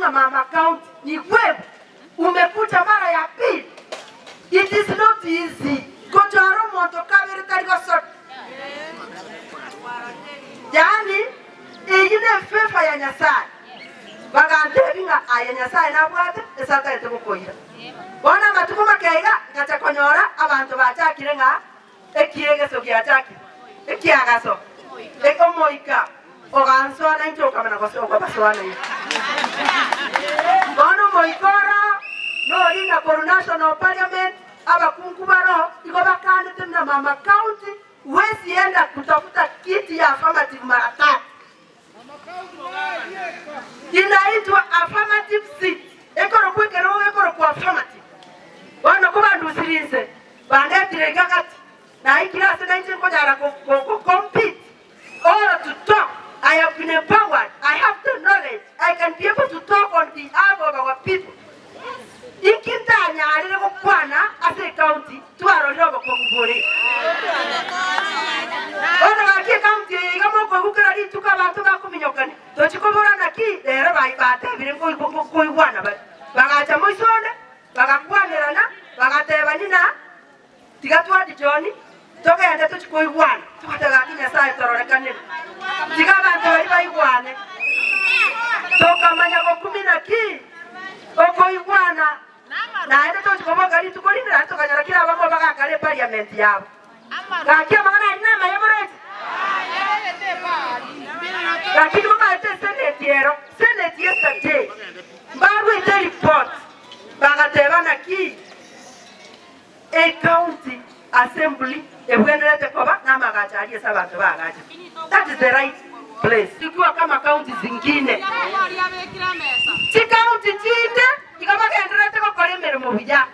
ng'a mama county nigwebu umekuja mara ya pili it is not easy gochora omonto kabere tari gosori yaani eyio ne efavour ya Nyasaye bagantebi ng'a aye Nyasaye nabwate ase atagete gokoira. Bono amatuko make iga ngacha konyora abanto bachakire ng'a Ekiegeso giachakire, ekiagaso, omoika ogansoa inche okamanya gose okobasoa nainche. Bono omoika oro noringa korwa National Parliament, abakungu baro igo bakanete buna mama county huwezi enda kutafuta kiti ya affirmative mara tatu. Inaitwa affirmative seat, ekorokwa ekerogo gekorokwa affirmative. Bono kobandusirie inse, Bandetire iga gati, naikire ase nainche nkonyara go compete or to talk, I have been empowered, I have the knowledge, I can be able to talk on behalf of our people. Inki ntanyarire gokwana ase ecounty twarorire obokong'u bore? Bono gaki ecounty eye iga mokoigwa kera rituko abanto bakominyokania, tochi kobora naki rero batebire nkoigwana bare. Bagacha moiso onde. Bagakwanerana, bagateba, Nina, tiga twadi John, togende tochie koigwana. Togoteba, Gaki Nyasae tororekanere, tiga abanto baria baigwane. Tokamanya gokumia naki okoigwana, naende tochia koboka rituko rinde, naende tokanyora kera abamo bagakara eparliament yabo. Gaki amang'ana aria namaya moroche? Gaki nigo eseneti ero, senate yesterday. Mbarwete report bagateba naki ecounty assembly ebwenerete koba namagacho aria ase abanto baagachete. That is the right place. Ikiwa kama county zingine. Chicounty chinde igo bagendererete gokora emeremo buya.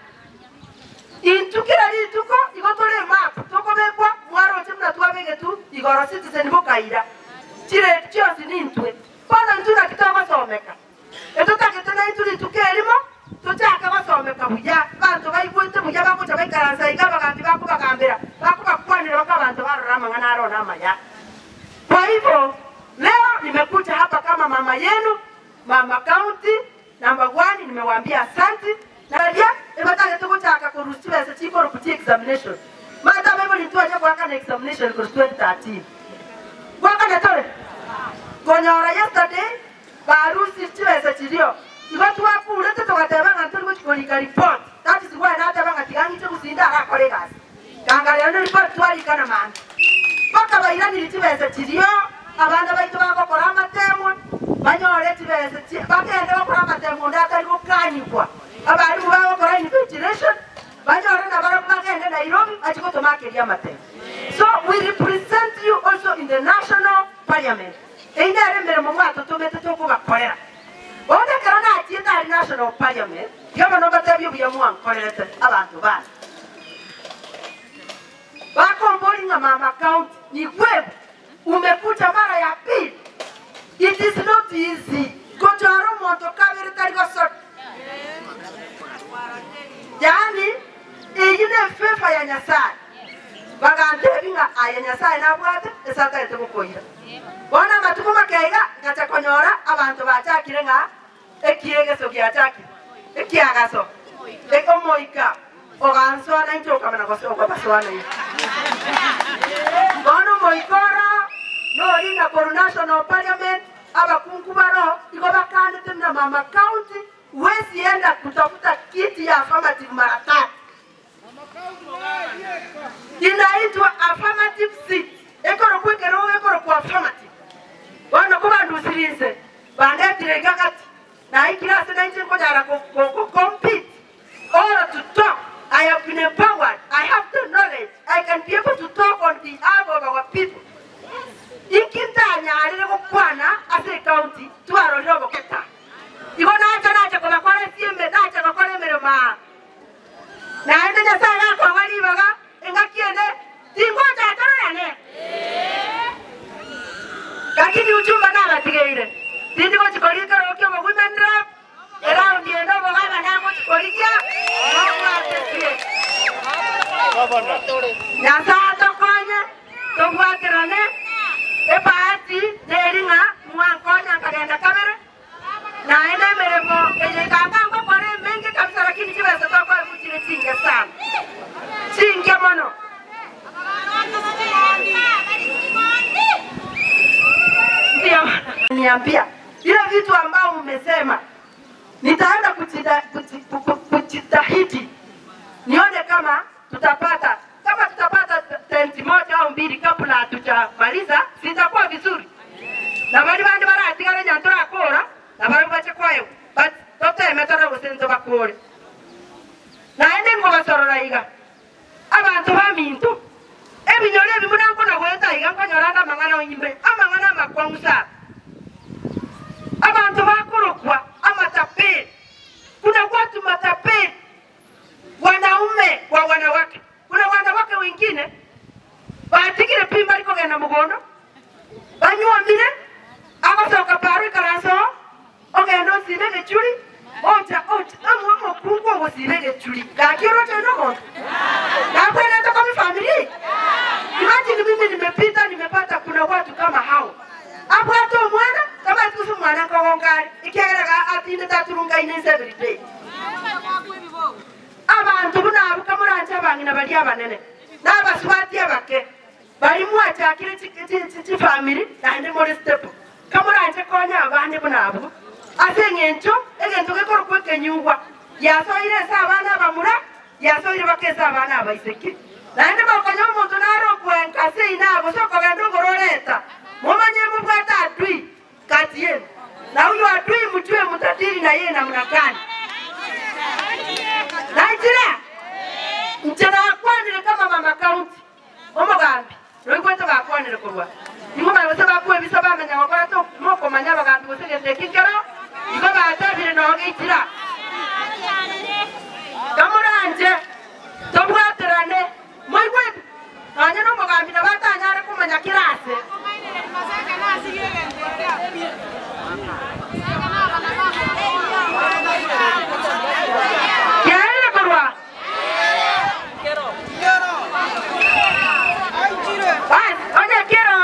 Intwe kera rituko igo tore emap tokobekwa mwaroche buna twabegetwe igoro citizen bokaira. Chiredi chionsi nintwe. Bono intwe naki togosomeka? Etotagete naintwe rituko erimo tochake gosomeka buya, abanto baigwete buya bagocha baikaransa iga abagambi bakobagambera, bakobakwanera baka abanto barora amang'ana aro namaya. Kwa hivyo leo nimekuja hapa kama mama yenu, mama county number one, nimewaambia asanti na baria ebatagete gochaka korusia chibesa chikorokwa chi examination. Maete abaibori ntwacha goakana examination korwa 2013. Goakana tore? Konyora yesterday Barusie chibesa chirio. Igo twakurete togateba ng'a ntori gochia korika report. That is why nateba ng'a tiga ng'iche gusii ndarakore egasi. Ganga rero ne report twarika na mambia. Mpaka bairanirie chibesa chirio abana baito bagokora amatemwa banyore chibesa chi bagende gokora amatemwa onde atari gokanyigwa. Abalimu bagokora invigilation banyore nabarabwo bagende Nairobi bachie gotomakeria amatemo. So we represent you also in the national parliament. Eyio nere emeremo mwatotomete tokobakorera. Bono ekero nachiete aria National Parliament, tiga bono mbatebie obuya mwankorerete abanto bane. Bakomboria ng'a mama county nigwebu umekuja mara ya pili. It is not easy gochora omonto kabere tari gosori. Yaani eyio ne efavour ya Nyasaye. Bagantebia ng'a aye Nyasaye nabwate ase atagete gokoira. Bono amatuko make iga ngacha konyora abanto bachakire ng'a ekiegeso giachakire, ekiagaso, omoika ogansoa nainche okamanya gose okobasoa nainche. Bono omoika oro noringa korwa National Parliament, abakungu baro igo bakanete buna mama county huwezi enda kutafuta kiti ya affirmative mara tatu. Inaitwa affirmative seat, ekorokwa ekerogo gekorokwa affirmative. Bono kobandusirie inse, bandetire iga gati, naikire ase nainche nkonyara go compete or to talk, I have been empowered, I have the knowledge, I can be able to talk on behalf of our people. Inki ntanyarire gokwana ase ecounty twarorire oboketa. Igo nacha nacha kobakora esieme, nacha gokora emeremo aa. Naende Nyasae gakong'a ribaga engaki ende, tingocha tororane. Lakini ujumbe nabatigeire, tindi gochi koria ekerogo ki'obowomen rep, eraundi ende omogabana agochi korigia, mobwatetie. Nyasae atokonye tobwaterane, ebahati neri ng'a mwankonya nkagenda kabere, naende emeremo. Mmeniambia vile vitu ambao mmesema, nitaenda kujitahidi nione kama tutapata kama tutapata tenti moja au mbili kabla hatujamaliza, sitakuwa vizuri na bali bandi baratigara nyantorakora na bari bache kwayo but toteme tore gose bakore naende ngobasorora iga abanto baminto ebinyoro ebi buna nkona goeta iga nkonyoranda amang'ana oimbe amang'ana amakong'u sana abanto bakorokwa amatapeli kuna watu matapeli wanaume kwa wanawake kuna wanawake wengine batigire pi bari kogenda mugondo banywomire agocoka paro ikaraso ogenda osime egechuri ocha ocha amwe omokungu ogosima egechuri gaki oroche nogondo nabwenete kwa mifamili imagine mimi nimepita nimepata kuna watu kama hao abwate omwana kama atusu mwana nkogongari ikiageraga atinde taturungaine nse every day abantu buna kamuranche abang'ina bari abanene n'abaswati abake bari mwachakire chifamili naende muri step kamuranje konya abande buna abwo ase eng'encho egento gekorokwa ekenyugwa yasoire ase abana abamura yasoire baka ase abana abaiseke naende bakonya omonto nare okwenka ase ina gose okogenda ogororeta momanye mobwate adui kati yenu na huyo adui mjue mtadili na yeye namna gani naitira nche nakwanire kama mama county omogambi noigwete bakwanire korwa nigo bagose bakwebisa bamenya gokora mokomanya abagambi gose gete kikero igo batebire nogeitira kamuranje tobwaterane moigwete nonye na omogambi nabatanyare komanya kirase kiarire korwa Basi, onye kero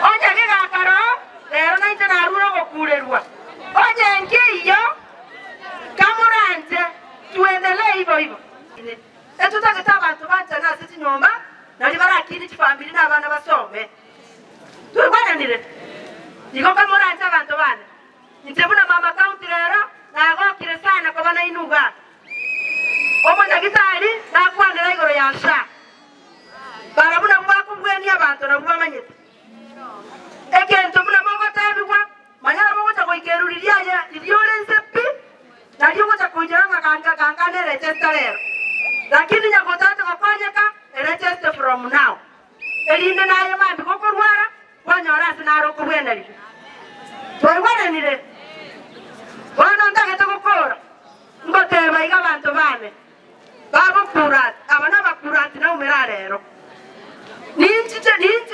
onye gigakaro rero nainche narure ogokurerwa onye nkiiyo kamuranje tuendelee hivyo hivyo etutagete abantu banchana ase chinyomba nari barakini chifamili na abana basome twigwananire igo kamuranje abanto bane inche buna mama county rero nagokire sana koba nainuga omonyagitari nakwanera igoro ya sha bara buna bwakobwania abanto nabwo bamanyete egento buna mogotebigwa manyara bogocha goikeru riria riria ore nse pi nario ogocha koinyora ng'a ganga ganga nerechester rero lakini nyagotate gokonyeka erechester from now erinde naye mambi gokorwara kwanyora ase naro okobwenerire twaigwananire bono ntagete gokora ngoteba iga abanto bane babokurati aba nabakurati naumera rero ninchiche ninchi.